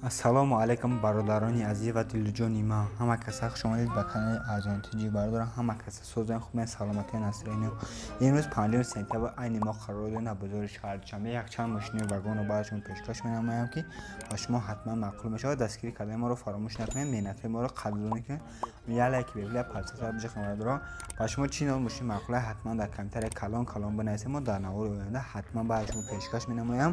Ассалому алайкум бародарони азиз ва дилҷони ман. Ҳама каса хуш омадед ба канали Арзон ТЖ. Бародарон, ҳама каса созан хуб, саломатӣ насрину. Имрӯз 5 сентябр айни мо қарор дорем дар бозори шаҳри Душанбе. Якчанд мошини вагонро барои шумо пешкаш менамоям, ки ба шумо ҳатман маъқул мешавад. Дастгирӣ кардани моро фаромӯш накунед, меҳнатҳои моро қадрдонӣ кунед. Як лайк бибилед, подписаться бижахед. Бародарон, ба шумо чӣ навъ мошин маъқул аст, ҳатман дар комментария калон калон бинависед. Мо дар навори оянда ҳатман барои шумо пешкаш менамоям.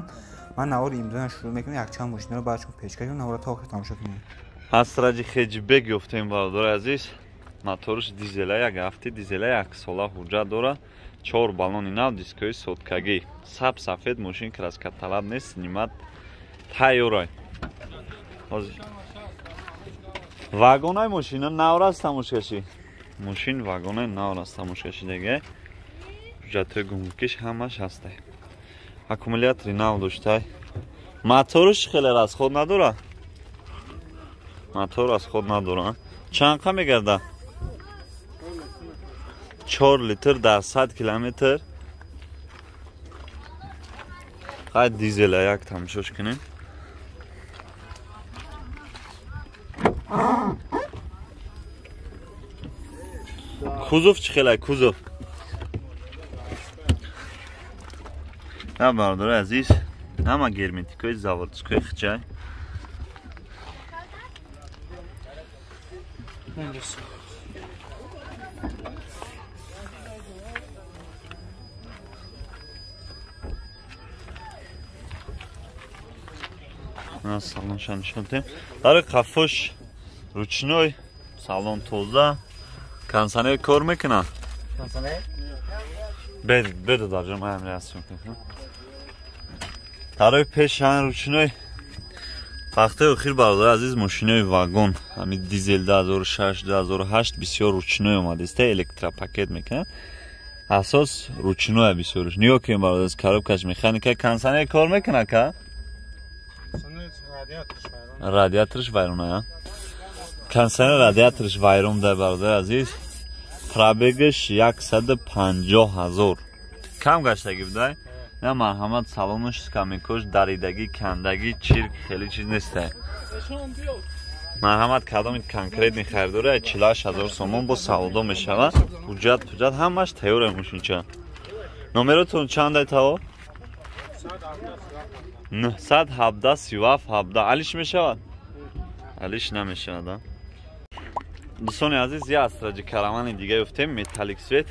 Ман навори имрӯза шурӯъ мекунам, якчанд мошинро барои шумо пешкаш менамоям. Навора то охир тамошо кунед. Астраҷи хеҷбек ёфтем, бародари азиз. Моторш дизела, як ҳафти дизела, як сола ҳуҷҷат дорад. 4 баллони нав, дискои соткагӣ, саб сафед, мошин краска талаб нест, снимат тайёрай. Вагонай мошина навраст тамошкашӣ. Мошин вагонай навраст тамошкашӣ дега. Ҳуҷҷатҳои гумрукиш ҳамаш ҳастай. Аккумулятори нав доштай. Моторш хеле расход надорад. Мотор расход надорад. Чанд қа мегарда? 4 литр дар 100 километр. Қай дизела як тамошош кунем. Кузов чӣ хелай кузов? На бародари азиз, ҳама герметикои заводской хичай. Салонша нишон дем. Дари қафош ручной, салон тоза. Кондиционер кор мекунад? Кондиционер? Беду дарҷа, ман ҳамин расм мекунам. Дарои пеш ҳамин ручной. Вақтҳои охир бародари азиз, мошинои вагон, ҳамин дизел 2006, 2008 бисёр ручной омадааст, электропакет мекунад. Асос ручной бисёрш. Нигоҳ кунед бародари азиз, коробкаш механика, кондиционер кор мекунад ка? Радиаторш вайрон, а? Кондиционер радиаторш вайрон да бародари азиз. Пробегаш 150 000. Кам гаштагӣ будай? На марҳамат, салонаш, скамейкош, даридагӣ, кандагӣ, чирк, хеле чиз нестай. Марҳамат, кадоми конкретни харидори 48 000 сомон бо савдо мешавад. Ҳуҷҷат, пуҷҷат ҳамаш тайёр мошинча. Номеротон чандай таво? 917 37 17. Алиш мешавад? Алиш намешавад, а? Дӯстони азиз, як Астраҷи каравани дига ёфтем, металлик свет.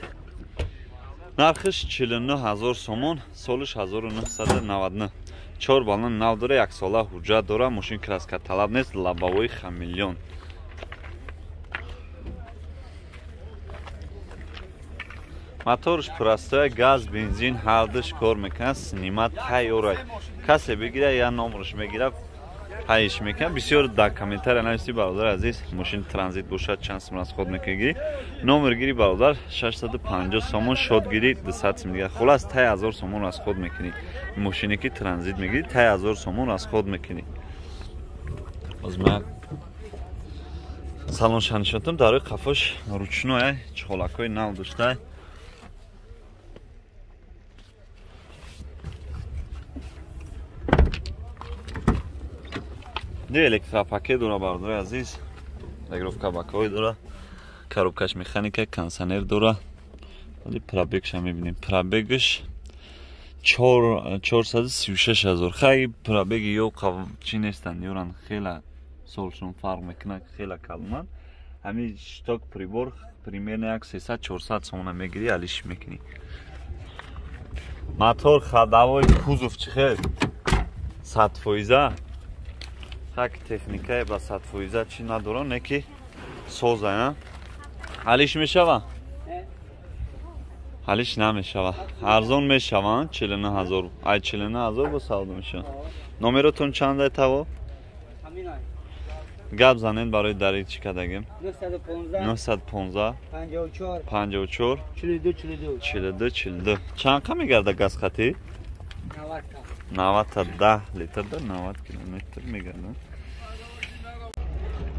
Нархиш 49 000 сомон, солиш 1999. 4 баллон нав дора, як сола ҳуҷҷат дора, мошин краска талаб нест, лабавои хамелеон. Моторш простоя, газ, бензин ҳардуш кор мекунад, снимат тайёрай. Касе бигира, я номерш мегира, ҳайш мекунад. Бисёр дар комментария нависти бародари азиз, мошин транзит бошад чанд сум расход мекунӣ. Номер гири бародар 650 сомон, шод гири 200 сум дигар. Хулас тай 1000 сомон расход мекунӣ. Мошине ки транзит мегири тай 1000 сомон расход мекунӣ. Боз ман салон шанишотам, дарои қафош ручной, чолакҳои нав доштай. Ди электропакет дора бародари азиз, регулировка бакҳои дора, коробкаш механика, кондиционер дора. Вале пробегша мебинем. Пробегаш 436 000. Хай пробеги ё чӣ нестанд, ёран хела солшон фарқ мекунад, хела калонанд. Ҳамин шток прибор примерно як 300-400 сомона мегирӣ, алиш мекунӣ. Мотор ходовой кузов чӣ хел? 100%. Так техникае ба 100% чӣ надорам, не ки соза, алиш мешава? Алиш намешава. Арзон мешава, 49 000. Ай 49 000 бо савдо мешава. Номеротон чандай таво? Гап занед барои дари чӣ кардагим? 915 54 42 42 42. Чанд қа мегарда газ хатӣ? 90 10 литр да 90 километр мегардад.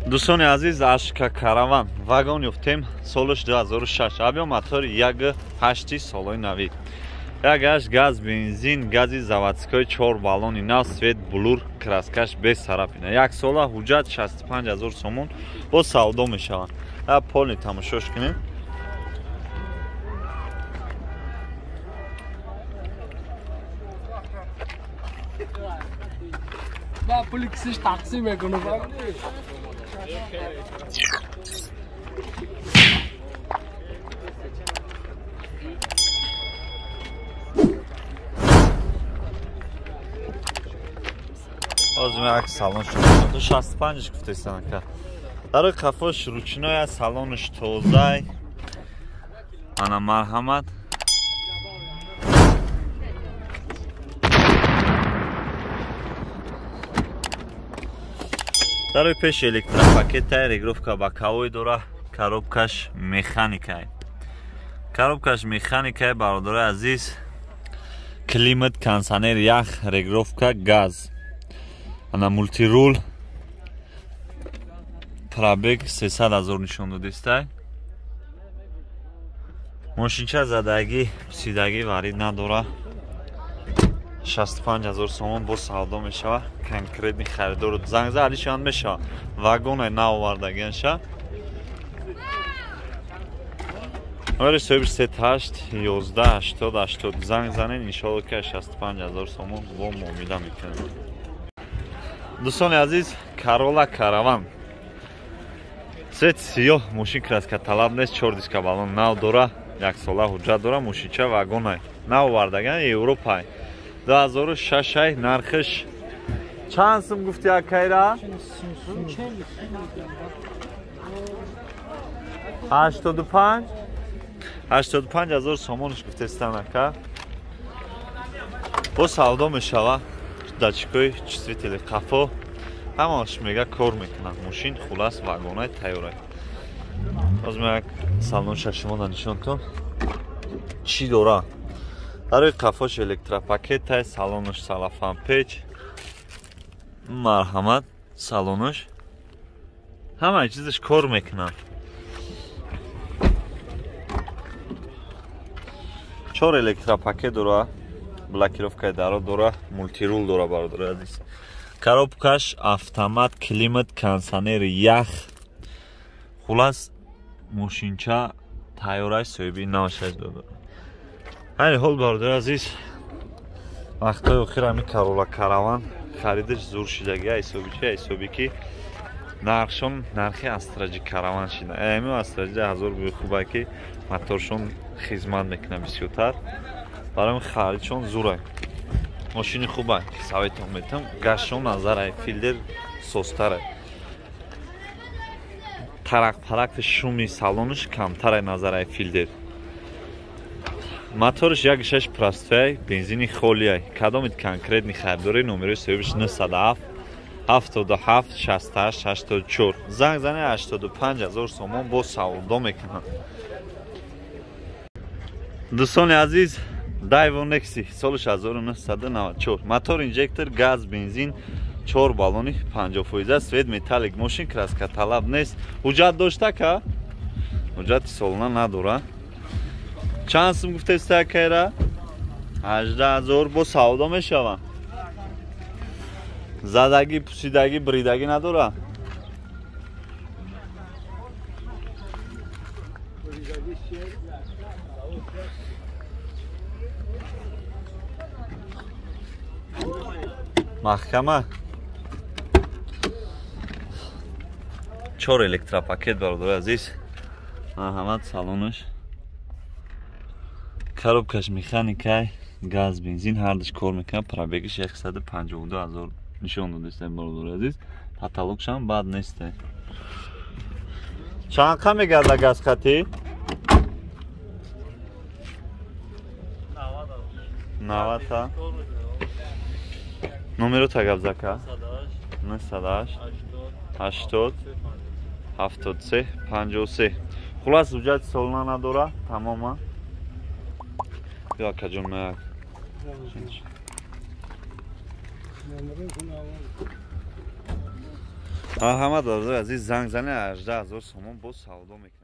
Дӯстони азиз, Ашка караван вагон ёфтем, солаш 2006. Абё мотор 1.8 солои навӣ. Як гаш газ бензин, гази заводской 4 баллони нав, свет блур, краскаш без царапина. Як сола ҳуҷҷат 65 000 сомон бо савдо мешаванд. Полный тамошош кунем. Ба пули кисиш тақсим мекунам. Ҳозир як салон шуд. 65 гуфтестан ака. Дарои қафош ручной, салонаш тозай. Ана марҳамат. Дарои пеш электропакетай, регулировка боковой дора, коробкаш механикай. Коробкаш механикай, бародарои азиз. Климат, кондиционер, ях, регулировка, газ. Ана мультирул. Пробег 300 000 нишон додистай. Мошинча задагӣ, пусидагӣ варид надора. 65 000 сомон бо савдо мешава. Конкретный харидор занг за алишан мешава. Вагоне наовардагианша. Номери соҳиб 38 11 80 80 занг занед, иншоалло ки 65 000 сомон бо муомила мекунем. Дӯстони азиз, Corolla Caravan. Цвет сиёҳ, мошин краска талаб нест, 4 диска баллон нав дора, як сола ҳуҷҷат дора, мошинча вагонай. Наовардаган Европай. 2006 нархиш чанд сум гуфти акайра? 85 85 000 сомониш гуфтестан ака. Бо савдо мешава. Датчикои чувствители қафо ҳамааш мега кор мекунад. Мошин хулас вагонай тайёрай. Ҳозир ман як салон шашумона нишонтон чӣ дора. Дарои қафош электропакетай, салонаш салафан печ. Марҳамат, салонаш ҳамаи чизаш кор мекунад. 4 электропакет дора, блокировкаи даро дора, мультирул дора, бародари азиз. Коробкаш автомат, климат, кондиционер, ях. Хулас мошинча тайёраш, соҳиби навшаш додо. Ҳайри ҳол, бародари азиз, вақтҳои охир ҳамин Corolla Caravan харидаш зур шидагӣ, ҳисоби чи? Ҳисоби ки нархшон нархи Астраҷи Caravan шида. Ҳамин Астраҷи 1000 буи хубай ки моторшон хизмат мекунад бисёртар. Барои харидшон зурай. Мошини хубай, советон метам, гашшон назарай, филдер созтарай. Тарақ-парақи шуми салонаш камтарай назарай филдер. Моторш 1.6 простой, бензини холиай. Кадомит конкретный харидори, номерои соҳибаш 907 77 68 84. Занг зане 85 000 сомон бо савдо мекунад. Дӯстони азиз, Daewoo Nexi соли 1994. Мотор инжектор, газ, бензин, 4 баллони 50%, свет металлик, мошин краска талаб нест. Ҳуҷҷат дошта ка? Ҳуҷҷати солона надора. Чанд сум гуфтеста акайра? 18 000 бо савдо мешава. Задагӣ, пусидагӣ, бридагӣ надора. Маҳкама. 4 электропакет, бародари азиз. Марҳамат, салонаш. Коробкаш механикай, газ, бензин ҳардаш кор мекунад. Пробегиш 152 000 нишон додистем, бародари азиз. Каталогшам бад нест. Чанд қа мегарда газ хати? 90. Номеро тагаб зака? 908 80 73 53. Хулас ҳуҷҷати солона надора, тамома. Биё акаҷон, маяк. Марҳамат, бародари азиз, занг зане 18 000 сомон бо савдо мекунад.